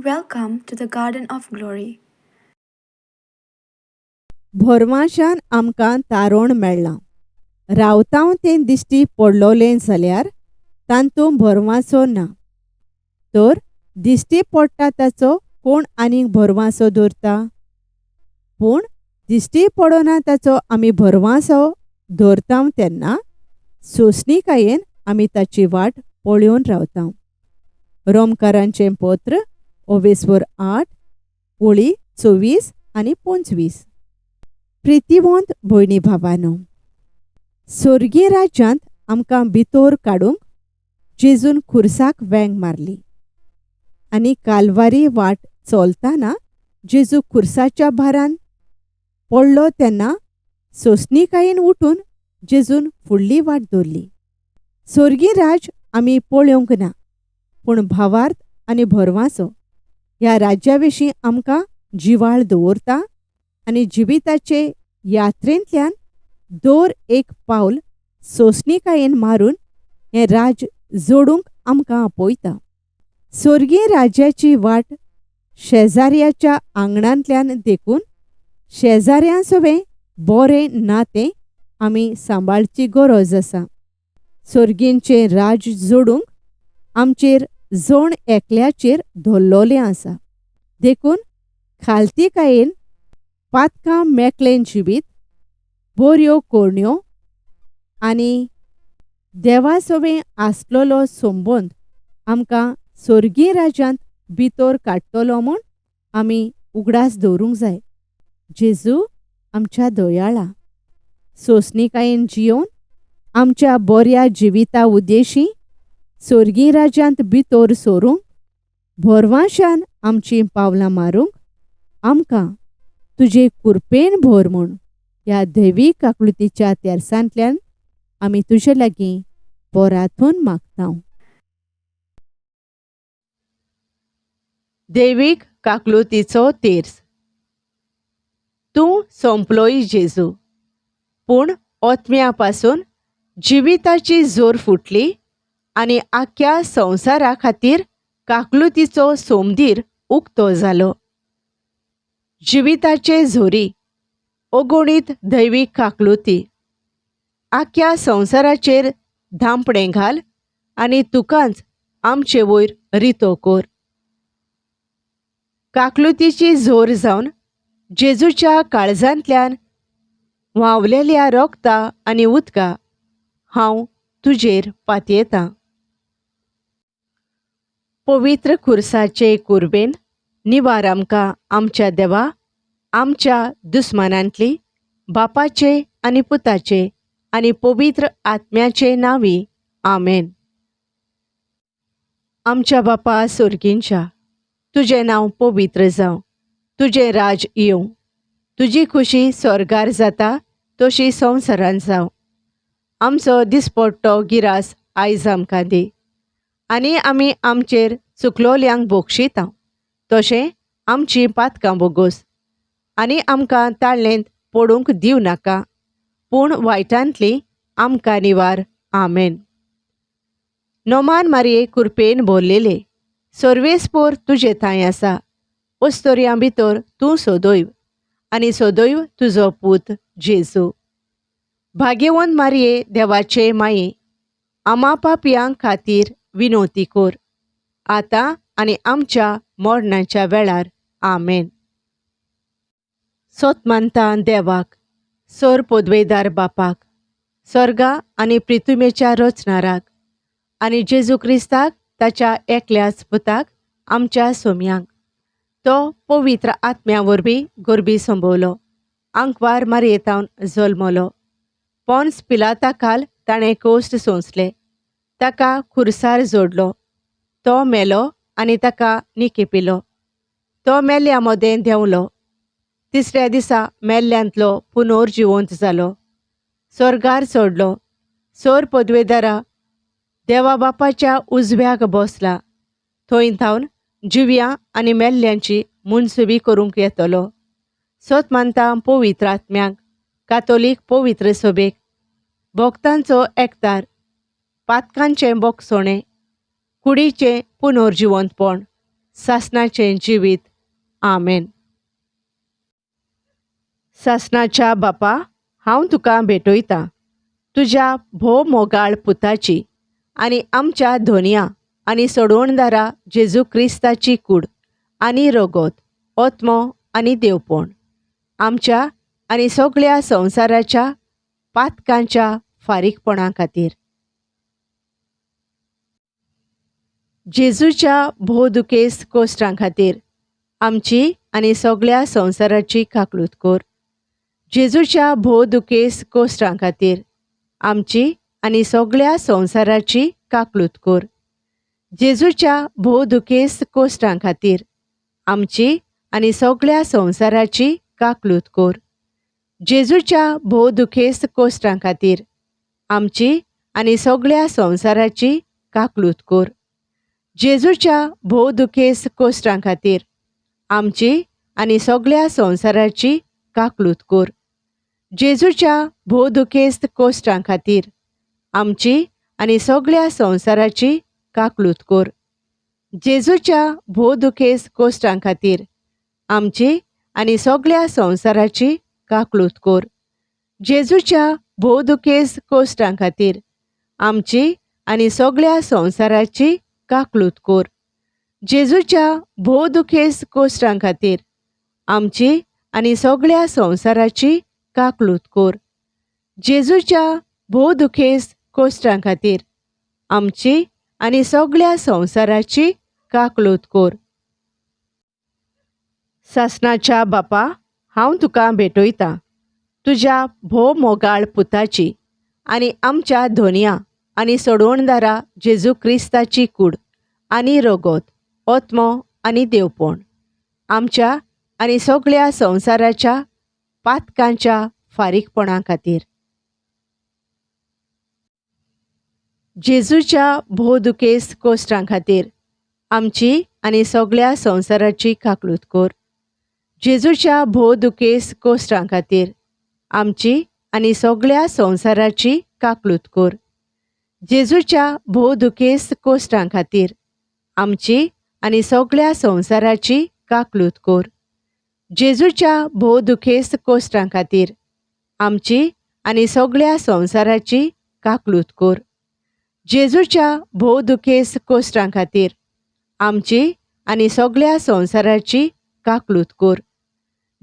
Welcome to the Garden of Glory. भोरवांशान आमकां तारोण मेळ्ळां. रावतांव तें दिश्टी पडलोलें जाल्यार तांतूं भरवांसो ना. तर दिश्टी पडटा ताचो कोण आनीक भरवांसो दवरता? पूण दिश्टी पडना ताचो आमी भरवांसो दवरता तेन्ना सोंसणीकायेन आमी ताची वाट पळोवन रावता. रोमकारांचें पत्र ओवेस्वर 8 ओळी 24 आनी 25. प्रितीवंत भयणी भावानो, स्वर्गीय राज्यांत आमकां भितर काडूंक जेजून खुर्साक वेंग मारली आनी कालवारी वाट चलतना जेजू खुर्साच्या भारान पडलो तेन्ना सोंसणीकायेन उठून जेजून फुडली वाट दवरली. स्वर्गीय राज आमी पळोवंक ना, पूण भावार्थ आनी भरवांसो ह्या राज्या विशीं आमकां जिवाळ दवरता आनी जिविताचे यात्रेंतल्यान दर एक पावल सोंसणीकायेन मारून हें राज जोडूंक आमकां आपयता. स्वर्गीय राज्याची वाट शेजाऱ्याच्या आंगणांतल्यान देखून शेजाऱ्यां सवें बरें नातें आमी सांबाळची गरज आसा. स्वर्गींचें राज जोडूंक आमचेर जण एकल्याचेर धरलोलें आसा. देखून खालतीकायेन पातकां मेकळें जिवीत, बऱ्यो करण्यो आनी देवा सवें आसलेलो संबंद आमकां स्वर्गीय राज्यांत भितर काडटलो म्हूण आमी उगडास दवरूंक जाय. जेजू आमच्या दयाळा सोंसणीकायेन जियोवन आमच्या बऱ्या जिविता उद्देशी स्वर्गीय राज्यांत भितर सरूंक भरवांशान आमचीं पावलां मारूंक आमकां तुजे कुरपेन भर म्हूण ह्या दैवी काकळुतीच्या तेरसांतल्यान आमी तुजे लागीं परातून मागता. दैवीक काकलुतीचो तेर्स. तूं सोंपलोय जेजू, पूण ओतम्या पासून जिविताची जोर फुटली आनी आख्या संवसारा खातीर काकलुतीचो सोमदीर उक्तो जालो. जिविताचे झोरी अगणीत दैवीक काकलुती आख्या संवसाराचेर धांपणें घाल आनी तुकाच आमचे वयर रितो कर. काकलुतीची जोर जावन जेजूच्या काळजांतल्यान व्हांवलेल्या रोगता आनी उदका हांव तुजेर पातयेतां. पवित्र खुर्साचे कुर्बेन निवार आमकां आमच्या देवा, आमच्या दुस्मानांतली, बापाचे आनी पुताचे आनी पवित्र आत्म्याचे नांवी. आमेन. आमच्या बापा सोर्गींच्या, तुजें नांव पवित्र जावं, तुजें राज येवं, तुजी खुशी स्वर्गार जाता तशी संवसारान जावं. आमचो दिसपट्टो गिरास आयज आमकां दी आनी आमी आमचेर चुकलोल्यांक बोगशिता तशें आमचीं पातकां बोगोस आनी आमकां ताळ्ळेंत पडूंक दिवं नाका, पूण वायटांतली आमकां निवार. आमेन. नोमान मारये कुरपेन भरलेले सर्वेस्पोर तुजे थांय आसा, अस्तोरयां भितर तूं सदैव आनी सदैव तुजो पूत जेजू. भाग्यवंत मारये देवाचे माये, आमा पापयां खातीर विनोती कर, आतां आनी आमच्या मरणाच्या वेळार. आमेन. सोत मानता देवाक, सोर पदवेदार बापाक, स्वर्गा आनी प्रितुमेच्या रचणाराक आनी जेजू क्रिस्ताक ताच्या एकल्याच पुताक आमच्या सोम्यांक, तो पवित्र आत्म्या वरवीं गोरबी संभवलो, आंकवार मारयेतावन जल्मलो, पोन्स पिलाता खाल ताणें कोश्ट सोंसले, ताका खुर्सार जोडलो, तो मेलो आनी ताका निकेपिलो, तो मेल्ल्या मदें देंवलो, तिसऱ्या दिसा मेल्ल्यांतलो पुनर्जिवंत जालो, स्वर्गार चडलो, सोर पदवेदारा देवा बापाच्या उजव्याक बसला, थंय थावन जिव्या आनी मेल्ल्यांची मुनसुबी करूंक येतलो. सोत मानता पवित्र आत्म्याक, कातोलीक पवित्र सभेक, भक्तांचो एकतार, पातकांचें बोगसणें, कुडीचें पुनर्जिवंतपण सासणाचें जिवीत. आमेन. सासणाच्या बापा, हांव तुका भेटयतां तुज्या भोव मोगाळ पुताची आनी आमच्या धोनया आनी सोडवणदारा जेजू क्रिस्ताची कूड आनी रगत, आत्मो आनी देवपण आमच्या आनी सगळ्या संवसाराच्या पातकांच्या फारीकपणा खातीर. जेजूच्या भोव दुखेस्त कोश्टां खातीर आमची आनी सगळ्या संवसाराची काकळूत कर. जेजूच्या भोव दुखेस्त कोश्टां खातीर आमची आनी सगळ्या संवसाराची काकळूत कर. जेजूच्या भोव दुखेस्त कोश्टां खातीर आमची आनी सगळ्या संवसाराची काकळूत कर. जेजूच्या भोव दुखेस्त कोश्टां खातीर आमची आनी सगळ्या संवसाराची काकळूत कर. जेजूच्या भोव दुखेस्त कोश्टां खातीर आमची आनी सगळ्या संवसाराची काकळूत कर. जेजूच्या भोव दुखेस्त कोश्टां खातीर आमची आनी सगळ्या संवसाराची काकळूत कर. जेजूच्या भोव दुखेस्त कोश्टां खातीर आमची आनी सगळ्या संवसाराची काकळूत कर. जेजूच्या भोव दुखेस्त कोश्टां खातीर आमची आनी सगळ्या संवसाराची काकळूत कर. जेजूच्या भोव दुखेस्त कोश्टां खातीर आमची आनी सगळ्या संवसाराची काकळूत कर. जेजूच्या भोव दुखेस्त कोश्टां खातीर आमची आनी सगळ्या संवसाराची काकळूत कर. सासणाच्या बापा, हांव तुका भेटयतां तुज्या भोव मोगाळ पुताची आनी आमच्या धोनया आनी सोडवणदारा जेजू क्रिस्ताची कूड आनी रगत, आत्मो आनी देवपण आमच्या आनी सगळ्या संवसाराच्या पातकांच्या फारीकपणा खातीर. जेजूच्या भोव दुखेस्त कोश्टां खातीर आमची आनी सगळ्या संवसाराची काकळूत कर. जेजूच्या भोव दुखेस्त कोश्टां खातीर आमची आनी सगळ्या संवसाराची काकळूत कर. जेजूच्या भोव दुखेस्त कोश्टां खातीर आमची आनी सगळ्या संवसाराची काकळूत कर. जेजूच्या भोव दुखेस्त कोश्टां खातीर आमची आनी सगळ्या संवसाराची काकळूत कर. जेजूच्या भोव दुखेस्त कोश्टां खातीर आमची आनी सगळ्या संवसाराची काकळूत कर.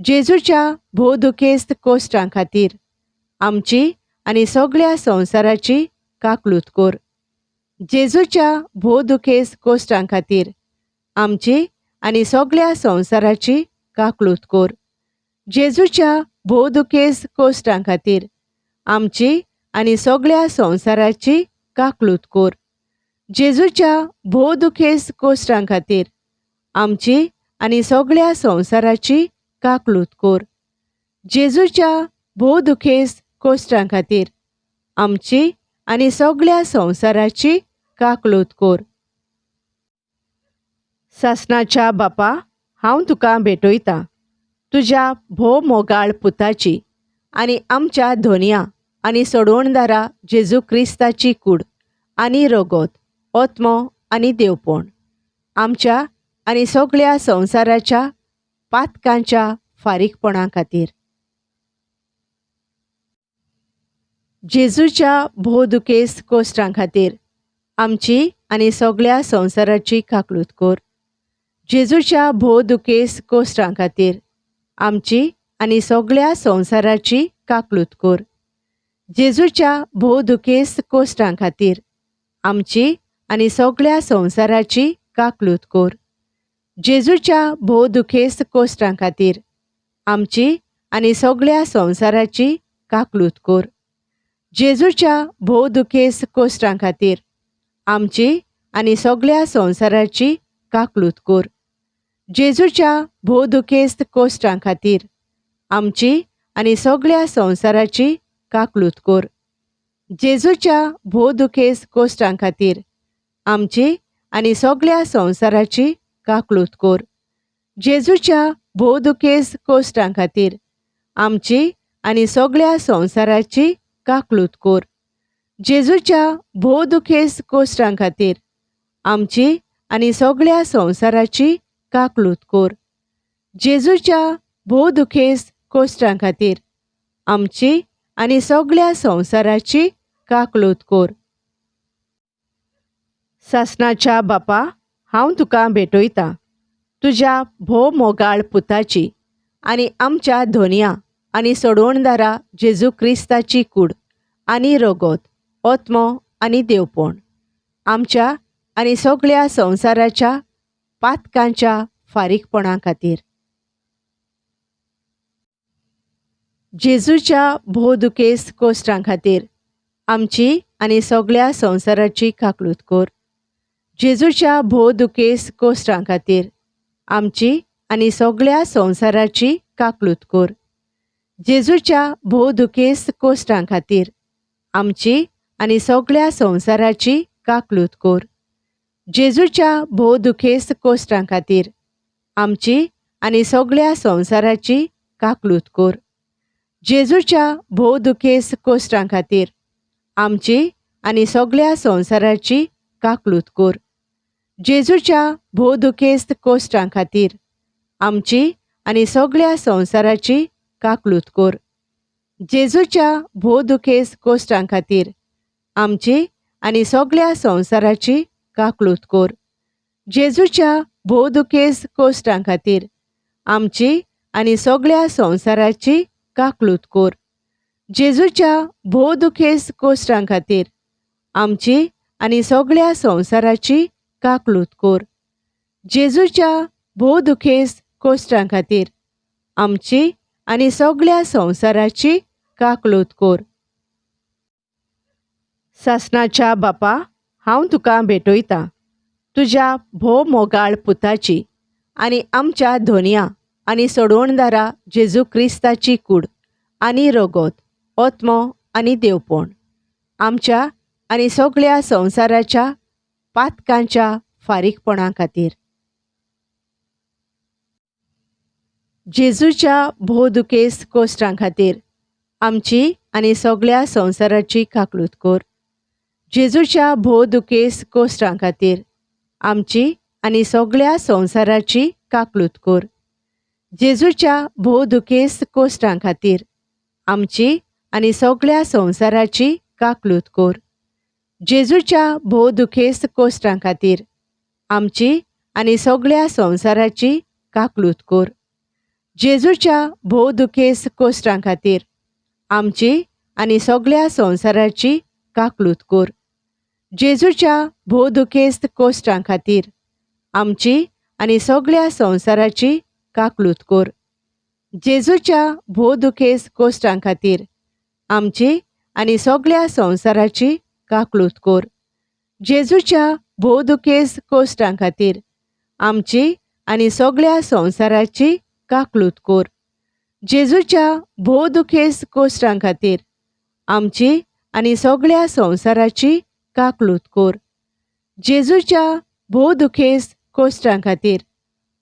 जेजूच्या भोव दुखेस्त कोश्टां खातीर आमची आनी सगळ्या संवसाराची काकळूत कर. जेजूच्या भोव दुखेस्त कोश्टां खातीर आमची आनी सगळ्या संवसाराची काकळूत कर. जेजूच्या भोव दुखेस्त कोश्टां खातीर आमची आनी सगळ्या संवसाराची काकळूत कर. जेजूच्या भोव दुखेस्त कोश्टां खातीर आमची आनी सगळ्या संवसाराची काकळूत कर. जेजूच्या भोव दुखेस्त कोश्टां खातीर आमची आनी सगळ्या संवसाराची काकळूत कर. सासणाच्या बापा, हांव तुका भेटयतां तुज्या भोव मोगाळ पुताची आनी आमच्या धोनया आनी सोडवणदारा जेजू क्रिस्ताची कूड आनी रगत, आत्मो आनी देवपण आमच्या आनी सगळ्या संवसाराच्या पातकांच्या फारीकपणा खातीर. जेजूच्या भोव दुखेस्त कोश्टां खातीर आमची आनी सगळ्या संवसाराची काकळूत कर. जेजूच्या भोव दुखेस्त कोश्टां खातीर आमची आनी सगळ्या संवसाराची काकळूत कर. जेजूच्या भोव दुखेस्त कोश्टां खातीर आमची आनी सगळ्या संवसाराची काकळूत कर. जेजूच्या भोव दुखेस्त कोश्टां खातीर आमची आनी सगळ्या संवसाराची काकळूत कर. जेजूच्या भोव दुखेस्त कोश्टां खातीर आमची आनी सगळ्या संवसाराची काकळूत कर. जेजूच्या भोव दुखेस्त कोश्टां खातीर आमची आनी सगळ्या संवसाराची काकळूत कर. जेजूच्या भोव दुखेस्त कोश्टां खातीर आमची आनी सगळ्या संवसाराची काकळूत कर. जेजूच्या भोव दुखेस्त कोश्टां खातीर आमची आनी सगळ्या संवसाराची काकळूत कर. जेजूच्या भोव दुखेस्त कोश्टां खातीर आमची आनी सगळ्या संवसाराची काकलूत कोर. जेजूच्या भोव दुखेस्त कोश्टां खातीर आमची आनी सगळ्या संवसाराची काकलूत कोर. सासणाच्या बापा, हांव तुका भेटयतां तुज्या भोव मोगाळ पुताची आनी आमच्या धोनया आनी सोडवणदारा जेजू क्रिस्ताची कूड आनी रगत, आत्मो आनी देवपण आमच्या आनी सगळ्या संवसाराच्या पातकांच्या फारीकपणा खातीर. जेजूच्या भोव दुखेस्त कोश्टां खातीर आमची आनी सगळ्या संवसाराची काकलूत कोर. जेजूच्या भोव दुखेस्त कोश्टां खातीर आमची आनी सगळ्या संवसाराची काकलूत कोर. जेजूच्या भोव दुखेस्त कोश्टां खातीर आमची आनी सगळ्या संवसाराची काकलूत कोर. जेजूच्या भोव दुखेस्त कोश्टां खातीर आमची आनी सगळ्या संवसाराची काकलूत कोर. जेजूच्या भोव दुखेस्त कोश्टां खातीर आमची आनी सगळ्या संवसाराची काकलूत कोर. जेजूच्या भोव दुखेस्त कोश्टां खातीर आमची आनी सगळ्या संवसाराची काकलूत कोर. जेजूच्या भोव दुखेस्त कोश्टां खातीर आमची आनी सगळ्या संवसाराची काकलूत कोर. जेजूच्या भोव दुखेस्त कोश्टां खातीर आमची आनी सगळ्या संवसाराची काकलूत कोर. जेजूच्या भोव दुखेस्त कोश्टां खातीर आमची आनी सगळ्या संवसाराची काकलूत कोर. जेजूच्या भोव दुखेस्त कोश्टां खातीर आमची आनी सगळ्या संवसाराची काकलूत कोर. सासणाच्या बापा, हांव तुका भेटयतां तुज्या भोव मोगाळ पुताची आनी आमच्या धोनया आनी सोडवणदारा जेजू क्रिस्ताची कूड आनी रगत, आत्मो आनी देवपण आमच्या आनी सगळ्या संवसाराच्या पातकांच्या फारीकपणा खातीर. जेजूच्या भोव दुखेस्त कोश्टां खातीर आमची आनी सगळ्या संवसाराची काकलूत कोर. जेजूच्या भोव दुखेस्त कोश्टां खातीर आमची आनी सगळ्या संवसाराची काकलूत कोर. जेजूच्या भोव दुखेस्त कोश्टां खातीर आमची आनी सगळ्या संवसाराची काकलूत कोर. जेजूच्या भोव दुखेस्त कोश्टां खातीर आमची आनी सगळ्या संवसाराची काकलूत कोर. जेजूच्या भोव दुखेस्त कोश्टां खातीर आमची आनी सगळ्या संवसाराची काकलूत कोर. जेजूच्या भोव दुखेस्त कोश्टां खातीर आमची आनी सगळ्या संवसाराची काकलूत कोर. जेजूच्या भोव दुखेस्त कोश्टां खातीर आमची आनी सगळ्या संवसाराची काकलूत कोर. जेजूच्या भोव दुखेस्त कोश्टां खातीर आमची आनी सगळ्या संवसाराची काकलूत कोर. जेजूच्या भोव दुखेस्त कोश्टां खातीर आमची आनी सगळ्या संवसाराची काकलूत कोर. जेजूच्या भोव दुखेस्त कोश्टां खातीर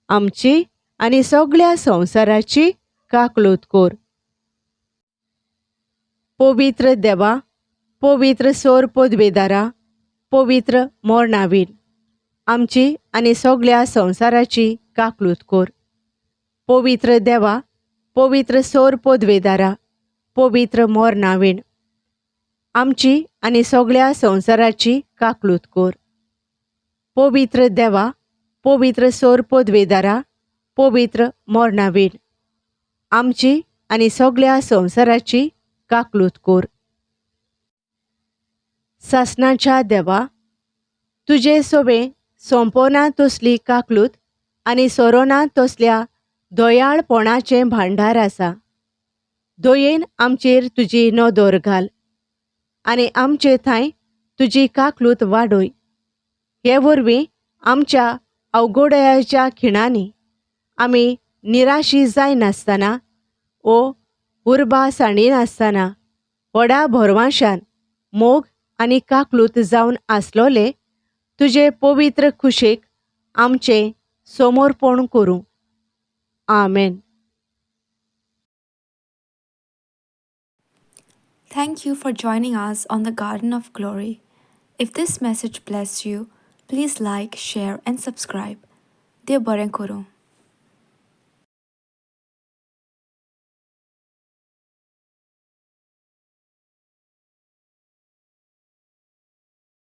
आमची आनी सगळ्या संवसाराची काकलूत कोर. पवित्र देवा, पवित्र सोर पदवेदारा, पवित्र मोरणावीर आमची आनी सगळ्या संवसाराची काकलूत कोर. पवित्र देवा, पवित्र सोर पदवेदारा, पवित्र मोरणावीण आमची आनी सगळ्या संवसाराची काकलूत कोर. पवित्र देवा, पवित्र सोर पदवेदारा, पवित्र मोरणावीण आमची आनी सगळ्या संवसाराची काकलूत कोर. सासणाच्या देवा, तुजे सोबे सोंपोना तसली काकलूत आनी सोरोना तसल्या दयाळपणाचें भांडार आसा. दयेन आमचेर तुजी नदर घाल आनी आमचे थंय तुजी काकलूत वाडय. हे वरवीं आमच्या अवघडयाच्या खिणांनी आमी निराशी जायनासतना ओ उर्बा सांडिनासतना व्हडा भरवांशान मोग आनी काकलूत जावन आसलोले तुजे पवित्र खुशेक आमचें समर्पण करूं. आमेन. Thank you for joining us on the Garden of Glory. If this message blessed you, Please like, share and subscribe. देव बरें करूं.